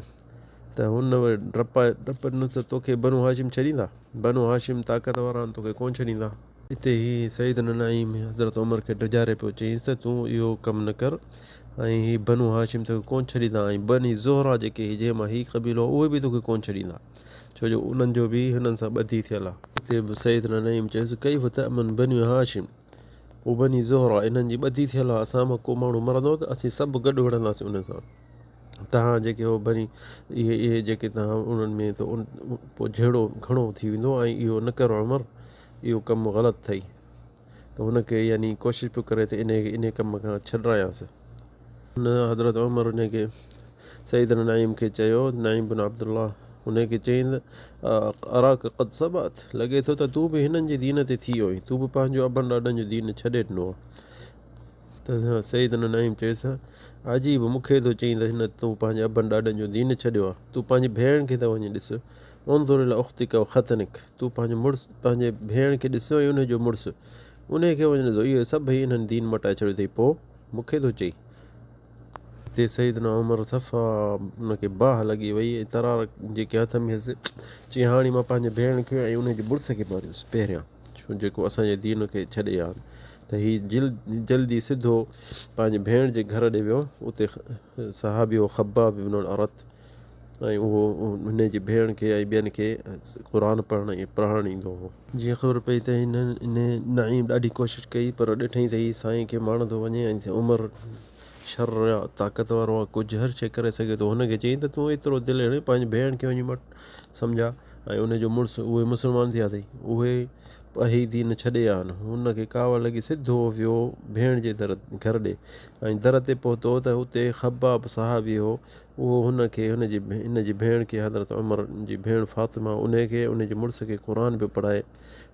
ته هن وري ڊپائي ڊپ ڏنس ته توکي بنو هاشم ڇڏيندا؟ بنو هاشم طاقت وارا آهن توکي ڪونه ڇڏيندا. اتي هي سعيد بن نعيم حضرت عمر کي ڊيڄاري پيو چيائينس ته تون اهو ڪم نه ڪر ۽ هي بنو هاشم توکي ڪونه ڇڏيندا ۽ بني زهره جيڪي هي جنهن مان هي قبيلو آهي اهي به توکي ڪونه ڇڏيندا. ڇو جو انهن جو به هنن سان ٻڌي ٿيل آ. اتي به سيدنا نعيم چيس، ڪيف تأمن بني هاشم و بني زهره انهن جي ٻڌي ٿيل آ، اسان مان ڪو ماڻهو مرندو ته اسين سڀ گڏ وڙهنداسين انهن سان. توهان جيڪي هو بني اهي اهي جيڪي توهان انهن ۾ ته پوء جهيڙو گهڻو ٿي ويندو ۽ اهو نه ڪر عمر اهو ڪم غلط اٿئي. ته هن کي يعني ڪوشش پيو ڪري ته انهي کي انهي ڪم کان ڇڏرايانس. هن حضرت عمر انهي کي سيدنا نعيم کي چيو، نعيم بن عبدالله انهي کي چيائين ته اراڪ قد سبأت لڳي ٿو ته تون به هنن جي دين تي ٿي ويو آهين، تون به پنهنجو ابن ڏاڏن جو دين ڇڏي ڏنو آهي. ته سيدنا نعيم چيس، عجيب مون کي ٿو چئين ته هن تون پنهنجي ابن ڏاڏن جو دين ڇڏيو آهي، تون پنهنجي ڀيڻ کي ته وڃي ڏس، انظر الي اختک وختنک تون پنهنجو مڙس پنهنجي ڀيڻ کي ڏس ۽ انهي جو مڙس انهي کي وڃي ڏس اهي سڀئي انهن دين مٽائي ڇڏيو اٿئي پوء مون کي ٿو چئين. اتي سيدنا عمر صفا ان کي باهه لڳي وئي ۽ ترار جيڪي هٿ ۾ هيس چيائين هاڻي مان پنهنجي ڀيڻ کي ۽ انهي جي مڙس کي ماريندس پهريان ڇو جيڪو اسان جي دين کي ڇڏي آ ته هي جلدي سڌو پنهنجي ڀيڻ جي گهر ڏي ويو اتي صحابي هو خباب بن الارت ۽ اهو هن جي ڀيڻ کي ۽ ٻين کي قرآن پڙهڻ ۽ پڙهائڻ ايندو هو. جيئن خبر پئي ته هنن انهي نعيم ڏاڍي ڪوشش ڪئي پر ڏٺائين ته هي سائين کي مارڻ ٿو وڃي ۽ عمر شر يا طاقت وارو آهي ڪجهه هر شيء ڪري سگهي ٿو. هن کي چيائين ته تون ايترو دل هڻي پنهنجي ڀيڻ کي وڃي مٽ سمجهاء ۽ ان جو مڙس اهي مسلمان ٿيا اٿئي اهي هي دين ڇڏي آ آهن. هن کي ڪاوڙ لڳي سڌو ويو ڀيڻ جي در گهر ڏي ۽ در تي پهتو ته اتي خباب صحابي هو اهو هن کي هن جي هن جي ڀيڻ کي حضرت عمر جي ڀيڻ فاطمه انهي کي انهي جي مڙس کي قرآن پيو پڙهائي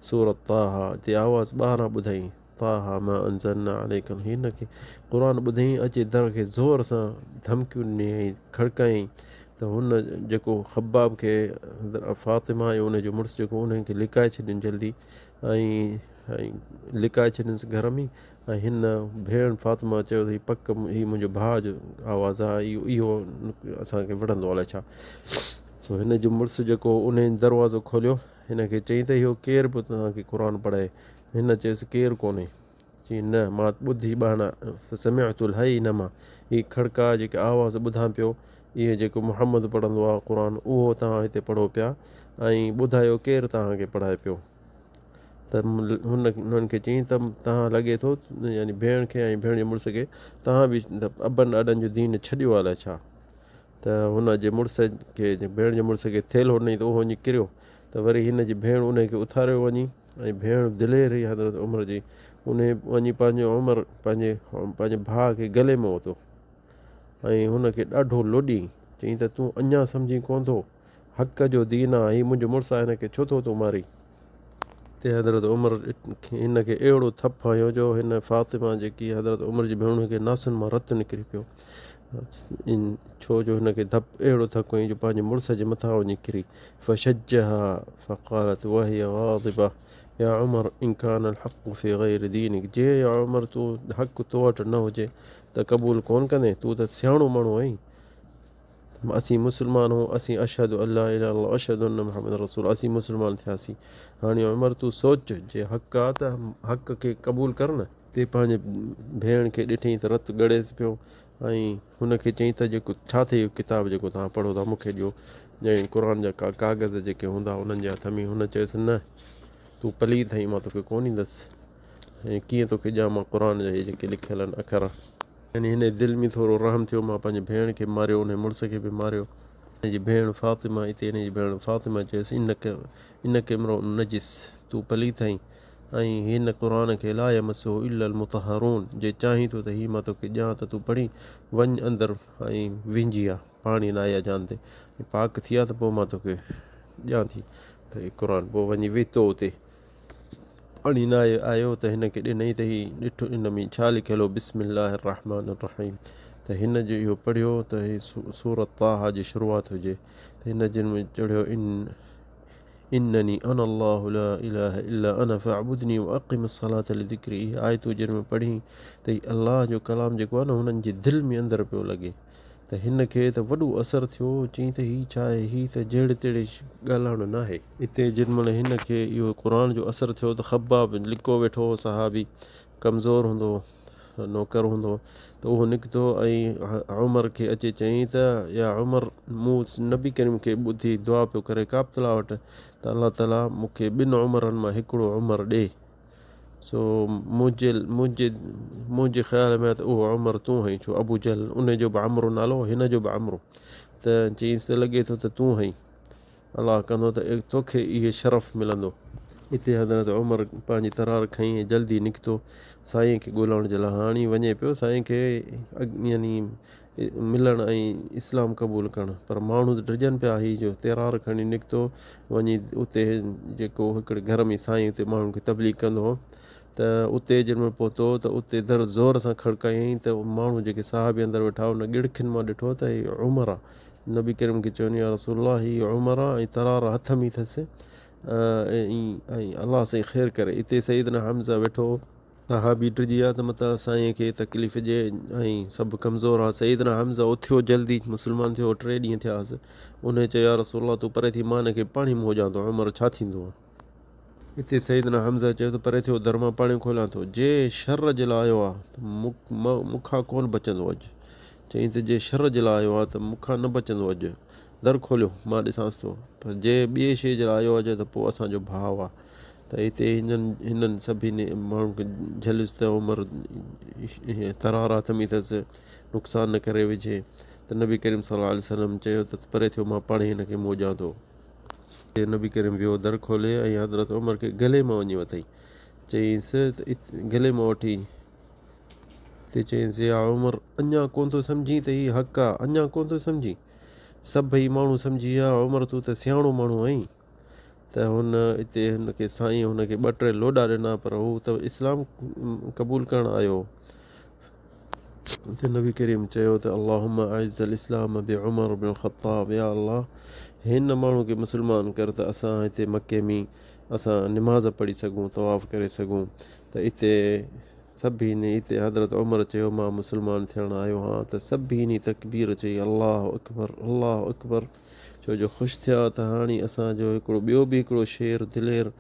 سورة طه تي آواز ٻاهران ٻڌائين طه ما انزلنا عليک هن کي قرآن ٻڌائين اچي در کي زور سان ڌمڪيون ڏنائين کڙڪايائين ته هن جيڪو خباب کي فاطمه ۽ ان جو مڙس جيڪو انهن کي لڪائي ڇڏين جلدي ۽ لڪائي ڇڏينس گهر ۾ ۽ هن ڀيڻ فاطمه چيو ته هي پڪ هي منهنجو ڀاء جو آواز آهي اهو اسان کي وڙهندو الائي ڇا. سو هن جو مڙس جيڪو هو انهي دروازو کوليو هن کي چيائين ته اهو ڪير پيو توهان کي قرآن پڙهائي؟ هن چيس ڪير ڪونهي. چيائين نه مان ٻڌي ٻاهنا فسمعت الهينما هي کڙڪا جيڪي آواز ٻڌان پيو اهي جيڪو محمد پڙهندو آهي قرآن اهو توهان هتي پڙهو پيا ۽ ٻڌايو ڪير توهان کي پڙهائي پيو؟ ته هن انهن کي چيائين ته توهان لڳي ٿو يعني ڀيڻ کي ۽ ڀيڻ جي مڙس کي توهان به ابن ڏاڏن جو دين ڇڏيو آهي الائي ڇا؟ ته هن جي مڙس کي ڀيڻ جي مڙس کي ٿيلهو ڏنائين ته اهو وڃي ڪريو ته وري هن جي ڀيڻ انهي کي اٿاريو وڃي ۽ ڀيڻ دلير هئي حضرت عمر جي انهي وڃي پنهنجو عمر پنهنجي پنهنجي ڀاء کي گلي ۾ وتو ۽ هن کي ڏاڍو لوڏيائين چيائين ته تون اڃا سمجهين ڪونه ٿو حق جو دين آ، هي منهنجو مڙس آ، هن کي ڇو ٿو تون مارين؟ تي حضرت عمر هن کي اهڙو ٿڦ هنيو جو هن فاطمه جيڪي حضرت عمر جي ڀيڻ هن کي ناسن مان رت نڪري پيو ڇو جو هن کي ڌپ اهڙو ڌڪ هنيو جو پنهنجي مڙس جي مٿان وڃي ڪري فشجها فقالت وهي غاضبه يا عمر ان كان الحق في غير دينك جي يا عمر تون حق تو وٽ نه هجي ته قبول ڪون ڪندين تون ته سياڻو ماڻهو آهين اسين مسلمان هون اسين اشهد ان لا اله الا الله اشهد ان محمد رسول اسين مسلمان ٿياسين هاڻي عمر تون سوچ جي حق آ ته حق کي قبول ڪر نه. تي پنهنجي ڀيڻ کي ڏٺئين ته رت ڳڙيس پيو ۽ هن کي چيائين ته جيڪو ڇا ٿئي اهو ڪتاب جيڪو توهان پڙهو ٿا مون کي ڏيو ۽ قرآن جا ڪا ڪاغذ جيڪي هوندا انهن جي هٿ ۾ هن چيس نه تون پليد آهين مان توکي ڪونه ڏيندس ۽ ڪيئن توکي ڏيان مان قرآن جا هي جيڪي لکيل آهن اکر. يعني هن جي دل ۾ ٿورو رحم ٿيو، مان پنهنجي ڀيڻ کي ماريو، انهيء مڙس کي به ماريو. هن جي ڀيڻ فاطمه، اتي هن جي ڀيڻ فاطمه چيس، انڪ انڪ امرؤ نجس، تون پليت آهين، ۽ هن قرآن کي لا يمسه الا المطهرون، جي چاهين ٿو ته هي مان توکي ڏيان ته تون پڙهين، وڃ اندر ۽ وهنجي آ، پاڻي نائي آ جان تي، ۽ پاڪ ٿي آ ته پوء مان توکي ڏيان ٿي ته هي قرآن، پوء وڃي ويتو اتي. پاڻي ناهي آيو ته هن کي ڏنائين ته هي ڏٺو ان ۾ ڇا لکيل هو بسم الله الرحمٰن الرحيم ته هن جو اهو پڙهيو ته هي سورة طه جي شروعات هجي ته هن جن ۾ چڙهيو ان انني انا الله لا اله الا انا فاعبدني واقم الصلاة لذڪري اهي آيتون جن ۾ پڙهي ته هي الله جو ڪلام جيڪو آهي نه هنن جي دل ۾ اندر پيو لڳي ته هن کي ته وڏو اثر ٿيو، چيائين ته هي ڇا آهي، هي ته جهڙي تهڙي ڳالهائڻ ناهي. اتي جنهن مهل هن کي اهو قرآن جو اثر ٿيو ته خباب لڪو ويٺو هو، صحابي ڪمزور هوندو هو، نوڪر هوندو هو، ته اهو نڪتو ۽ عمر کي اچي چيائين ته يا عمر مون نبي ڪريم کي ٻڌي دعا پيو ڪري ڪعبة الله وٽ ته الله تعاليٰ مون کي ٻن عمرن مان هڪڙو عمر ڏي. سو منهنجي منهنجي منهنجي خيال ۾ آهي ته اهو عمر تون آهين ڇو ابو جهل ان جو به عمرو نالو هن جو به عمرو ته چيائينس ته لڳي ٿو ته تون آهين الله ڪندو ته توکي اهي شرف ملندو. اتي حضرت عمر پنهنجي ترار کنئي ۽ جلدي نڪتو سائين کي ڳولڻ جي لاء هاڻي وڃي پيو سائين کي يعني ملڻ ۽ اسلام قبول ڪرڻ پر ماڻهو ته ڊڄن پيا هي جو ترار کڻي نڪتو وڃي اتي جيڪو هڪڙي گهر ۾ سائين اتي ماڻهن کي تبليغ ڪندو هو ته اتي جنهن مهل پهتو ته اتي در زور سان کڙڪايائين ته ماڻهو جيڪي صحابي اندر ويٺا ان ڳڙکين مان ڏٺو ته هي عمر آ نبي ڪريم کي چون يا رسول الله هي عمر آ ۽ ترار هٿ ۾ اٿس ۽ الله سائين خير ڪري اتي سيدنا حمزه ويٺو هو. صحابي ڊڄي ويا ته متان سائينء کي تڪليف ڏئي ۽ سڀ ڪمزور ها. سيدنا حمزه اٿيو جلدي مسلمان ٿيو ٽي ڏينهن ٿيا هئس. انهيء چيو يا رسول الله تون پري ٿي مان هن کي پاڻهي منهن ڏيان ٿو عمر ڇا ٿيندو؟ اتي سيدنا حمزه چيو ته پري ٿيو در مان پاڻهي کوليان ٿو. جي شر جي لاء آيو آ ته مون کان ڪونه بچندو اڄ. چيائين ته جي شر جي لاء آيو آ ته مون کان نه بچندو اڄ. در کوليو مان ڏسانس ٿو. پر جي ٻيء شيء جي لاء آيو هجي ته پوء اسان جو ڀاء آ. ته اتي هنن هنن سڀني ماڻهن کي جهليس ته عمر ترار هٿ ۾ اٿس نقصان نه ڪري وجهي ته نبي ڪريم صلي الله عليه وسلم چيو ته پري ٿيو مان پاڻهي هن کي منهن ڏيان ٿو. نبي ڪريم ويو در کولي ۽ حضرت عمر کي گلي مان وڃي وتئي چيائينس ته گلي مان وٺي تي چيائينس يا عمر اڃا ڪونه ٿو سمجهين ته هي حق آ اڃا ڪونه ٿو سمجهين سڀئي ماڻهو سمجهي ويا عمر تون ته سياڻو ماڻهو آهين. ته هن اتي هن کي سائين هن کي ٻه ٽي لوڏا ڏنا پر هو ته اسلام قبول ڪرڻ آيو هو. اتي نبي ڪريم چيو ته اللهم اعز الاسلام بعمر بن الخطاب يا الله هن ماڻهو کي مسلمان ڪر ته اسان هتي مڪي ۾ اسان نماز پڙهي سگهون طواف ڪري سگهون ته اتي سڀني اتي حضرت عمر چيو مان مسلمان ٿيڻ آيو هان ته سڀني تڪبير چئي الله اڪبر الله اڪبر ڇو جو خوش ٿيا ته هاڻي اسان جو هڪڙو ٻيو به هڪڙو شير دلير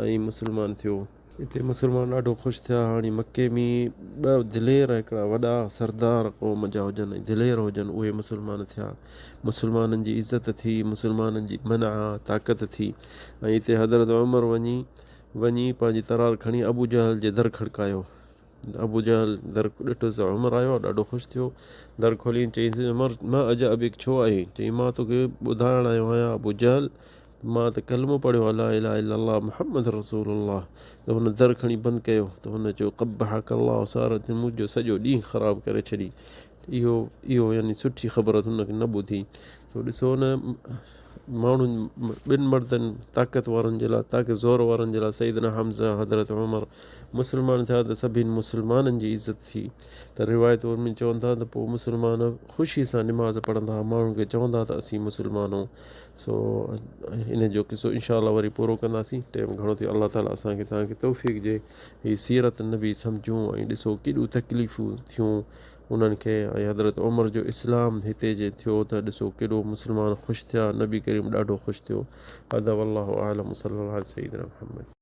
۽ مسلمان ٿيو. اتي مسلمان ڏاڍو خوش ٿيا. هاڻي مڪي ۾ ٻه دلير هڪڙا وڏا سردار قوم جا هجن ۽ دلير هجن اهي مسلمان ٿيا. مسلمانن جي عزت ٿي، مسلمانن جي منع طاقت ٿي ۽ اتي حضرت عمر وڃي وڃي پنهنجي ترار کڻي ابوجهل جي در کڙڪايو. ابوجهل در ڏٺس ته عمر آيو آهي ڏاڍو خوش ٿيو. در کوليائين چيائينس عمر ما اجاء بڪ ڇو آئين؟ چيائين مان توکي ٻڌائڻ آيو آهيان ابوجهل مان ته ڪلمو پڙهيو آهي لا اله الا الله محمد رسول الله ته هن در کڻي بند ڪيو ته هن چيو قبحک الله سارا منهنجو سڄو ڏينهن خراب ڪري ڇڏي اهو اهو يعني سٺي خبر هن کي نه ٻڌي سو ڏسو نه ماڻهن ٻن مردن طاقت وارن جي لاء طاقت زور وارن جي لاء سيدنا حمزه حضرت عمر مسلمان ٿيا ته سڀني مسلمانن جي عزت ٿي ته روايتون ۾ چون ٿا ته پوء مسلمان خوشي سان نماز پڙهندا هئا ماڻهن کي چوندا ته اسين مسلمان آهيون سو ان جو قصو انشاء الله وري پورو ڪنداسين ٽيم گهڻو ٿيو الله تعالي اسان کي توهان کي توفيق ڏي هي سيرت نبي سمجهون ۽ ڏسو ڪيڏو تڪليفون ٿيون انهن کي ۽ حضرت عمر جو اسلام هتي جي ٿيو ته ڏسو ڪيڏو مسلمان خوش ٿيا نبي ڪريم ڏاڍو خوش ٿيو هذا والله اعلم صلي الله علي سيدنا محمد.